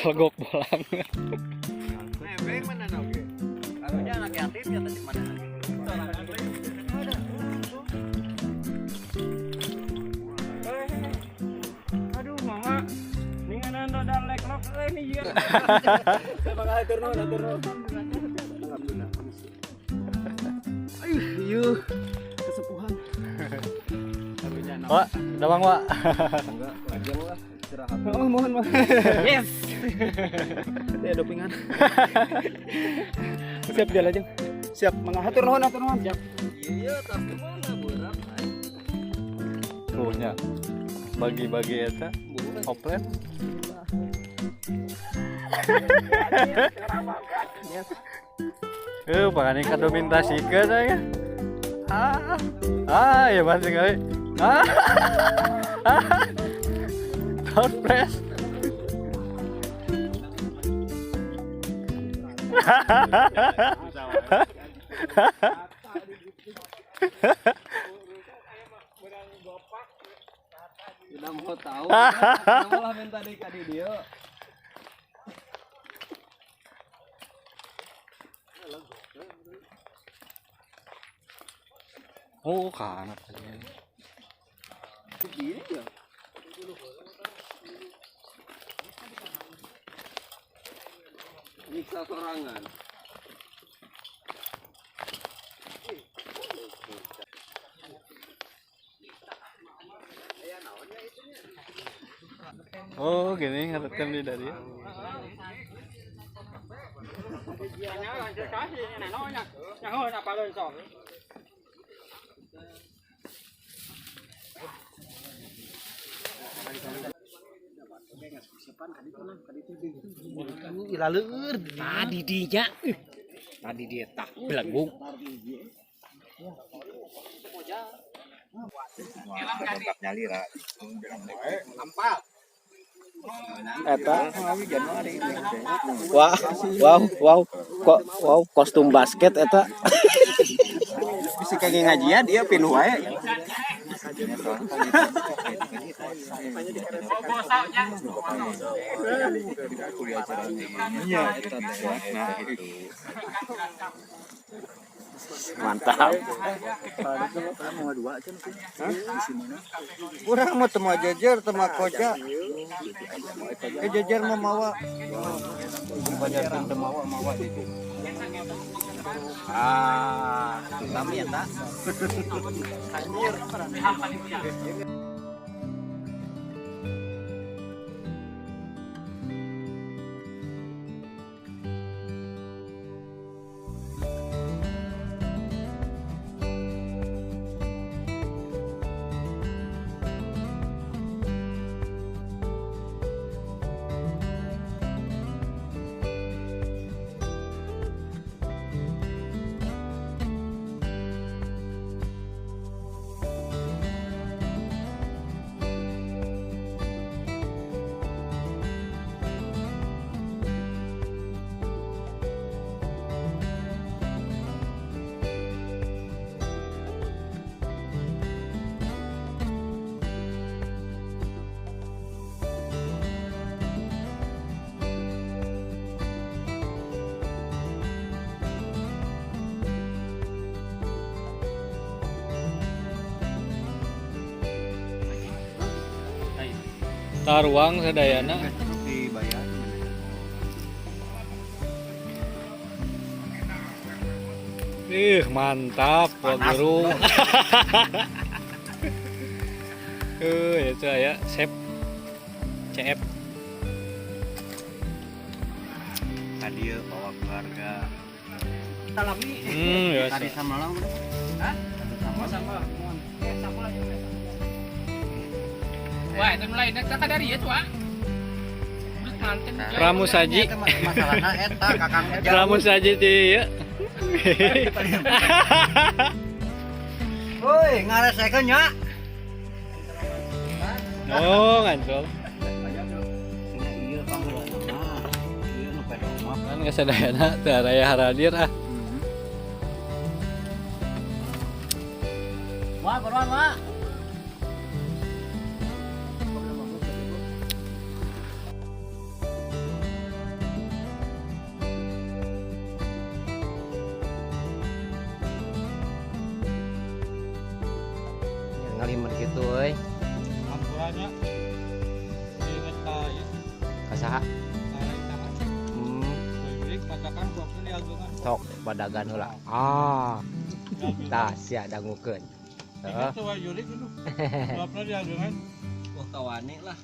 Legok bolang. Nebeng mana oge? Karunya anak yatim ya tadi mana? Aduh mama, ninganan roda leklok ini ya. Saya bakal atur nuhun, atur nuhun. Alhamdulillah. Ayuh, yuh, kesepuhan. Wak, udah bang Wak. Enggak, lajeng lah. Istirahat. Oh, mohon mohon. Yes. Ya dopingan. Siap dia lajeng. Siap, mangga hatur nuhun, hatur nuhun. Siap. Iya, tapi mana beurang ai. Punya. Bagi-bagi eta oplet. Pakane kadomintasikeun aya. Ah. Ah, ya pasti kali. Ah. Ah. Door press. Tidak mau tahu. Malah minta deui ka dieu. Oh, kanan. Begini ya. Nyiksa sorangan. Oh, gini ngerekam di dari. Tadi dia, tadi dia tak belagung. Eta. Wah, wow, wow, kok wow kostum basket eta. Bisa kage ngajian dia pinuh wae. Mantap. Kurang mau temu jejer temu koja. Jejer mau mawa. Temawa mawa itu. Ah, kami ya tak. Taruang sadayana. Ih, mantap Pak Guru. Itu ya, sep. CF. Tadi bawa keluarga. Ya. Tadi sama lang. Hah? Sama. Wah, itu mulai nek tak dari itu, ah. Pramusaji. Masalahna eta Kakang jauh. Pramusaji ti ieu. Woi, ngaresekeun nya. Oh, ngancol. Ieu panggeulana. Ieu nu pedong mah. Kan geus sadayana teu araya haradir ah. Wah, buruan, Wak. Euy, mun kitu euy. Ampurannya. Inget ka ieu. Ka saha? Ka Jurik katakan waktu diagengan. Sok badagan heula. Ah. Tah sia dangukeun. Heeh. Ingat tuh Jurik itu. Waktu diagengan. Wah, kawani lah.